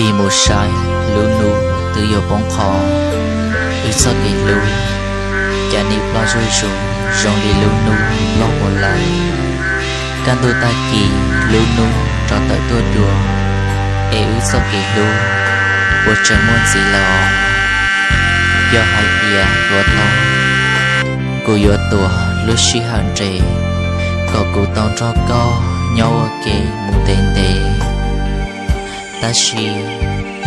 Tig mus saib lub hnub twb yuav poob qho, wb txoj kev hlub cas nim ploj zuj zus zoo li lub hnub ploj mus lawm. Kaj ntug tag kis lub hnub rov tawm tuaj dua, es wb txoj kev hlub puas tseem muaj ntxiv lawm os? Yog hais tias tuav tau, kuv yuav tuav lub sij hawm nres kom kuv tau nrog koj nyob ua ke mus ntev ntev. Tab sis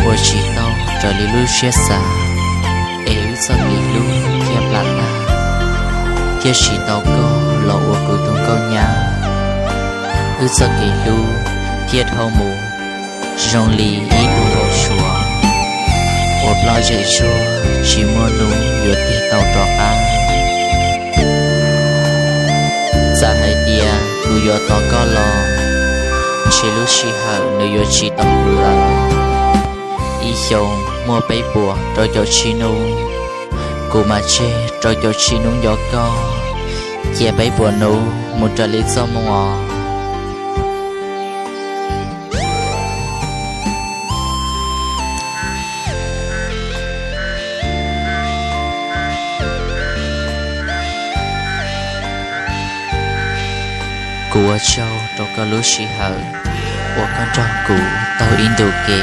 ua tsis tau raws li lub siab xav, es wb txoj kev hlub thiaj plam tag, thiaj tsis tau koj los ua kuv tus nkauj nyab. Wb txoj kev hlub thiaj dhau mus zoo li ib tug npau suav uas ploj zem zuag tsis muaj hnub yuav tig tau rov qab. Txawm hais tias kuv yuav tos koj los, ntshe lub sij hawm nws yuav tsis tos kuv lawm. Ib xyoo muaj peb puas rau caum tsib hnub, kuv mam tseg rau caum tsib hnub nco koj, cia peb puas hnub mus raws li txoj moo os. Kuv ua tsaug rau koj lub sij hawm uas koj nrog kuv taug ib ntu ke.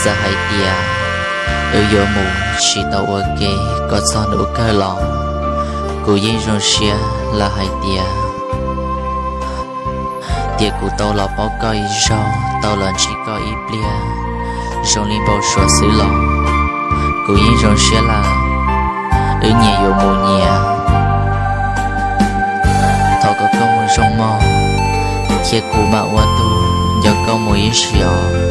Txawm hais tias wb yuav mus tsis tau ua ke kom txog hnub kawg los, kuv yeej zoo siab lawm hais tias tias kuv tau los paub koj ib zaug, tau los ntsib koj ib pliag, zoo li npau suav xwb los kuv yeej zoo siab lawm. Wb nyias yuav mus nyias. Thov kom koj mus zoo mog, thiab kuv mam ua tug nco koj mus ib sim os.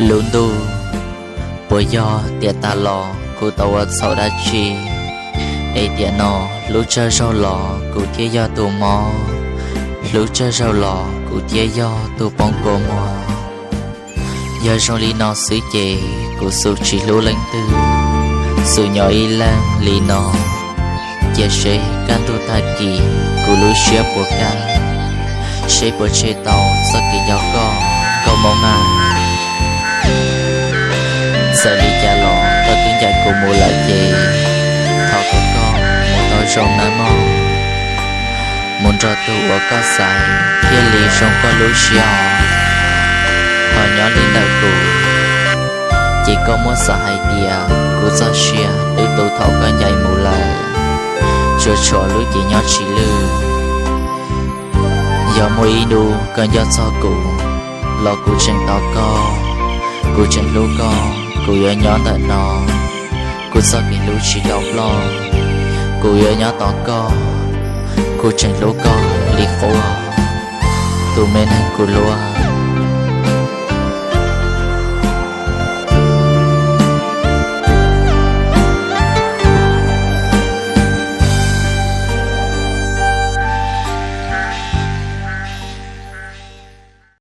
Lub ntuj, puas yog tiam tas los kuv tau ua txhaum dab tsi, es tiam no hlub tsawg zaug los kuv thiaj yog tus mob, hlub tsawg zaug los kuv thiaj yog tus poob kua muag? Yog zoo li no xwb ces kuv xum tsis hlub leej twg, xum nyob ib leeg li no. Cia seb kaj ntug tag kis kuv lub siab puas kaj, seb puas tshem tau txoj kev nco koj nkauj Hmoob na. Txawm li cas los koj twb ncaim kuv mus lawm ces thov kom koj mus tau zoo nawb mog. Mus nrog tus uas koj xaiv thiaj li zoo koj lub siab os. Ho nyob li ntawm kuv, ces koj muab xav hais tias kuv txoj sia twb tu thaum koj ncaim mus lawm, tsuas tshuav lub cev nyob tsis lwj. Yog muaj ib hnub koj nco txog kuv, los kuv tseem tos koj, kuv tseem hlub koj, kuv yuav nyob ntawm no. Kuv txoj kev hlub tsis tau ploj, kuv yuav nyob tos koj, kuv tseem hlub koj li qub. Tus me neeg kuv hlub,